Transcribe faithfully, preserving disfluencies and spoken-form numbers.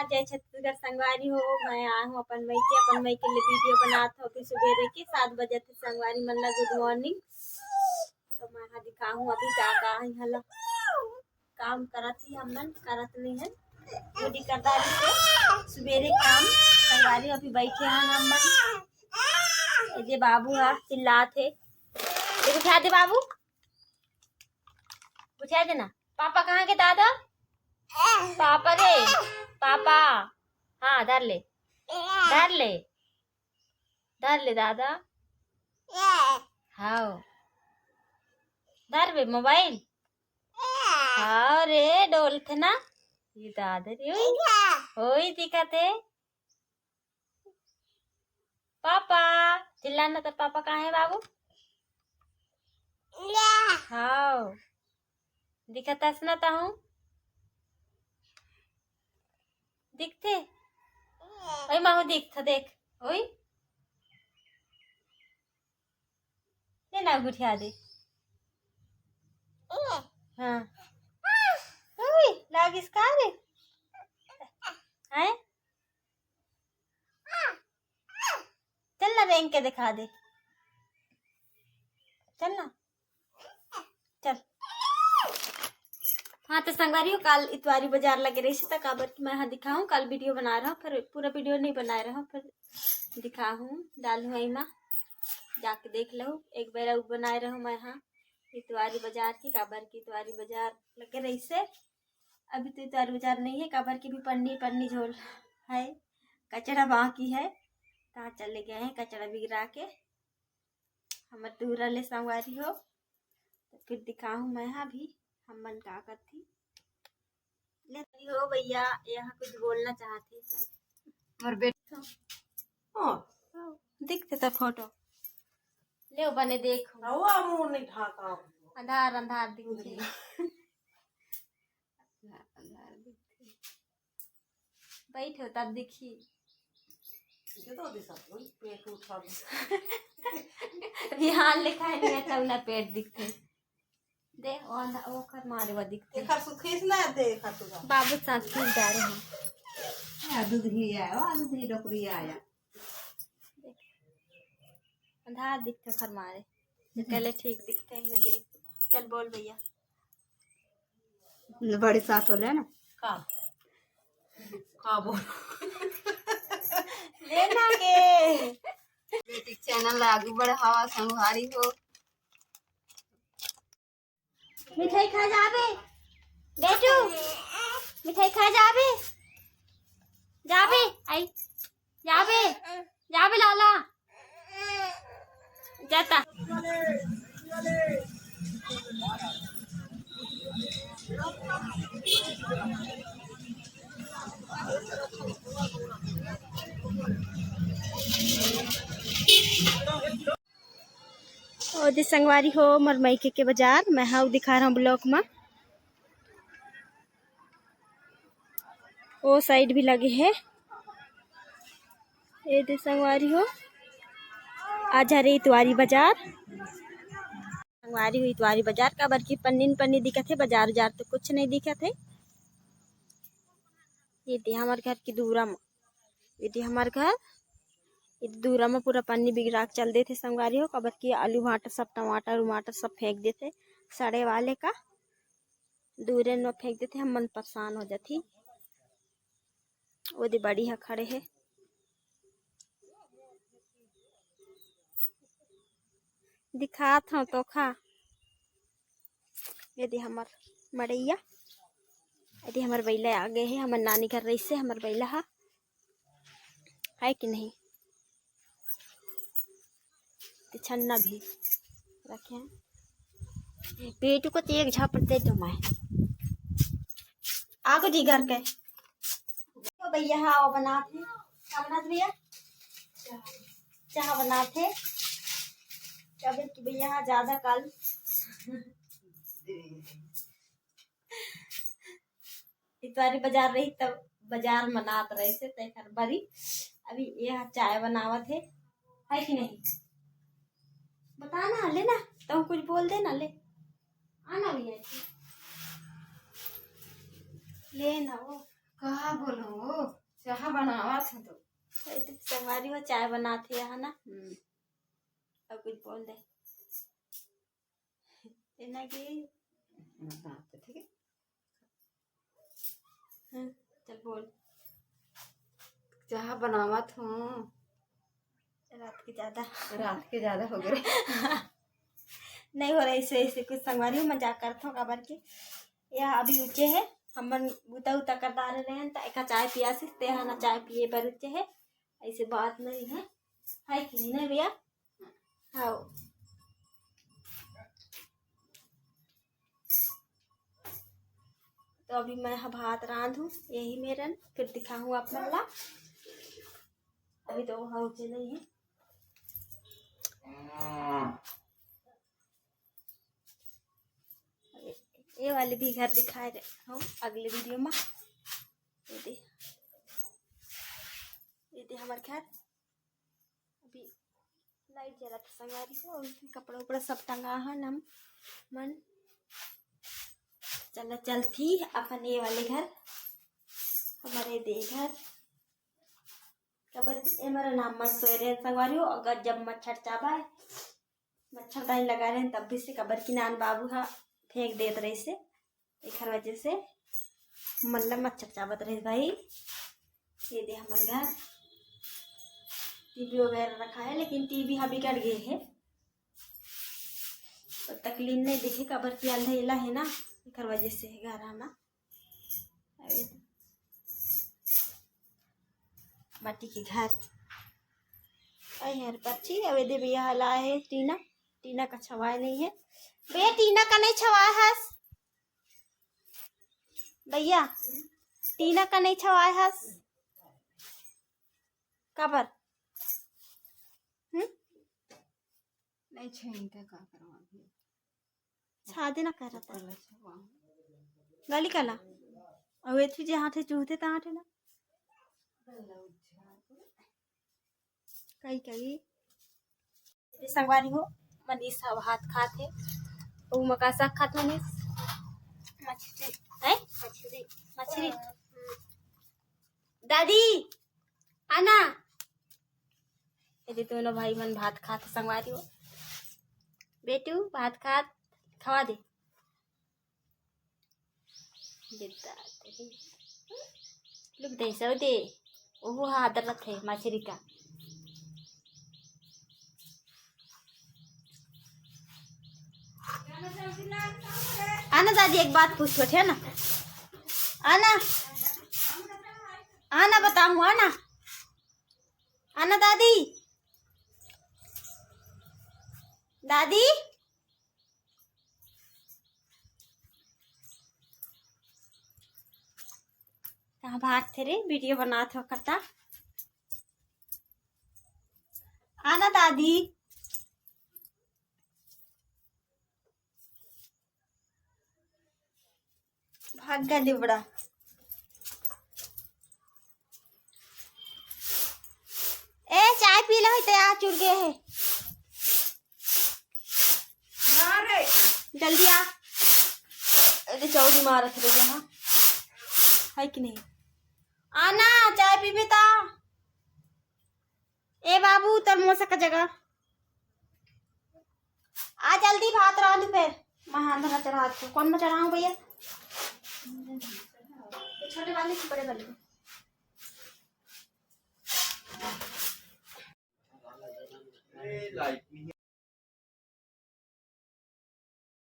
जय छत्तीसगढ़ संगवारी हो, मैं आए हूँ अपन मइके, अपन मइके ले वीडियो बनात हूँ। अभी सुबेरे के सात बजे थे संगवारी मन ला गुड मॉर्निंग। तो मैं हा दिखाहूँ अभी का का है हला काम करत ही, हमन करत नहीं है। गुडी करता रहिथे सुबेरे काम संगवारी। अभी बैठे हैं हमन। ये दे बाबू हा चिल्लात हे। ये उठा दे बाबू, उठा दे ना। पापा कहाँ के दादा? पापा रे, पापा। हाँ, धर ले, धर ले, धर ले दादा। हाँ, धर बे मोबाइल। हाँ रे, डोलथे ना। ये दादा रे, ओई, ओई दिखत हे। पापा, चिल्ला ना, तोर पापा कहाँ हे बाबू? हाँ, दिखत हस ना तहूँ? दिखथे? ओई माहू दिखथे, देख। ओई, ले ना गुठिया दे। हाँ। ओई, लागिस का रे? हैं? चल ना, रेंग के दिखा दे। चल ना, चल। हाँ, तो संगवारी हो, काल इतवारी बाजार लगे रहिस, त काबर कि मैं हा दिखाहूँ, काल वीडियो बनाए रहूँ, फिर पूरा वीडियो नहीं बनाए रहूँ, फिर दिखाहूँ, डालहूँ एमा, जाके देख लहू एक बेर, अउ बनाए रहूँ मैं हा इतवारी बाजार की, काबर कि इतवारी बाजार लगे रहिस हे। अभी तो इतवारी बाजार नहीं है, काबर कि भी पन्नी पन्नी झोल है, कचरा बाकी है, तहाँ चले गए हैं कचरा बिगरा के। हमर दूरा ले संगवारी हो, तो फिर दिखाहूँ मैं हा भी हमन का करथी। ले हो भैया, यहाँ कुछ बोलना चाहती है। मोर बेटा। हाँ। दिखथे त फोटो। ले बने देखो। हवा मुंह नहीं ढाका। अंधार अंधार दिखथे। अंधार अंधार दिखथे। बैठो तब दिखी। इसे तो दिसा कोई पेट उठा। बिहान लिखा है नहीं, तब ना पेट दिखथे। दे, ओ अंधा-, ओखर मारे वा दिखथे। एखर सुखीस ना दे, एखर तू जा। बाबू साथ फिर जा रहे हैं। या दूध ही आया, वा दूध ही डोकरी आया। अंधार दिखथे ओखर मारे। तो कहले ठीक दिखथे, मैं देख। चल बोल भैया। बड़ी सास हो ले ना। का? का बोल? लेना के। बेटी के चैनल ला आगू बढ़ावा संगवारी हो। मिठाई खा जाबे बेटू, मिठाई खा जाबे, जाबे, आई, जाबे, जाबे लाला, जाता। ओ दे संगवारी हो, मोर मइके के बाजार, मैं हा दिखा रहा हूँ vlog मा। ओ side भी लगे हे। ए दे संगवारी हो, आज हरे इतवारी बाजार। संगवारी हो, इतवारी बाजार काबर कि पन्नी न पन्नी दिखत हे, बाजार उजार तो कुछ नहीं दिखत हे। ये दे हमर घर की दूरा मा, ये दे हमर घर, ये दूरा मा पूरा पन्नी बिगड़ा के चल देथे संगवारी हो, काबर कि आलू भाटा सब, टमाटर उमाटर सब फेंक देथे सड़े वाले का, दूरे न फेंक देथे, हमन परेशान हो जाथी। ओ दे बड़ी ह खड़े हे, दिखात हव तोखा। ये दे हमर मड़ैया, ये दे हमर बइला आ गए हे, हमर नानी घर रहिसे हमर बइला ह, है कि नहीं? ते छन्ना भी रखे हैं। बेटू को तो एक झापड़ दे दो मैं। आगो जी घर के। तो भैया, हाँ, वो बनात हे। का बनात भैया? चाह बनात हे। तब कि भैया, हाँ, ज्यादा कल इतवारी बाजार रही, तब बाजार मनात रहिसे, तेकर बरी अभी ये चाय बनावत हे, है कि नहीं? बता ना, ले ना, तुम कुछ बोल दे ना, ले। आना भैया, ले ना वो। कहा बोलूं वो? चाह बनावत हूँ तो। अरे तो संगवारी हो, चाय बनात हे यहाँ ना। हम्म। अब कुछ बोल दे। इतना की। हाँ, तो ठीक है। हम्म, चल बोल। चाह बनावत हूँ। रात के ज्यादा। रात के ज्यादा हो गए। नहीं हो रहा, ऐसे, ऐसे कुछ संगवारी हो, मजाक करत हूँ, काबर के या अभी उठे है, हमन बुता उता कर डारे रहे हैं, त एका चाय पियासिस, ते हा ना चाय पिए बर उठे है, ऐसे बात नहीं है, है कि नहीं ना भैया? हाँ। तो अभी मैं ह भात रांध हूँ, यही मेरन, फिर दिखाहूँ आप मन ला। अभी तो वो उठे नहीं है। ये वाले भी घर दिखाए रहे हूँ अगले वीडियो में। ये दे, ये दे हमार घर। अभी लाइट जलत हे संगवारी हो, अउ कपड़ा उपड़ा सब टंगा हे नम मन। चला चलथी अपन ये वाले घर, हमारे दे घर। कबर एमर नाम मन सोए रहे संगवारी हो, अगर जब मच्छर चाबा है, मच्छरदानी लगा रहे हैं, तब भी से कबर की नान बाबू हा फेंक देत रहिस हे, एखर वजह से मन ला मच्छर चाबत रहिस भाई। ये दे हमर घर टीवी वगैरह रखा है, लेकिन टीवी हा बिगड़ गए है, तो तकलीफ नहीं देखे, काबर कि अंधेला है ना, एखर वजह से घर आना। अरे, माटी के घर। अरे यार, बच्ची, अबे दे भैया हला है टीना, टीना का छवाए नहीं है। भैया, टीना का नहीं छवाए हस भैया, टीना का नहीं छवाए हस। काबर? हम्म? नहीं छेंगे, का करवा अभी? छा देना करत हे। पहले छवा। गाली काला? अउ एथी जे हाथे चूहते ता हाथे ना। कई कई। ये संगवारी हो, मनीष ह भात खात हे। ऊ मका साग खात मनीष। मछली। हैं? मछली। मछली। दादी, आना। ये दे दोनों भाई मन भात खात हे संगवारी हो। बेटू, भात खात, खवा दे। बेटा, लुक दे, सौ दे। ओहो, हा, आदर रखे, मछली का। आना दादी, एक बात पूछो, है ना? आना, आना बताऊँ, आना, आना दादी, दादी। कहाँ भागथे रे? वीडियो बनात हो कता। आना दादी। भाग गा लिबड़ा। ए, चाय पी लो, ते आ चुर गए है। ना रे। जल्दी आ। अरे, चौड़ी मारत रही है, हाँ। है कि नहीं? आना, चाय पीबे ता। ए बाबू, तोर मौसा का जगह। आ जल्दी, भात रांध फेर। मैं हाथ धरा चढ़ा दू। कौन में चढ़ाऊं भैया? ये छोटे वाले कि बड़े वाले?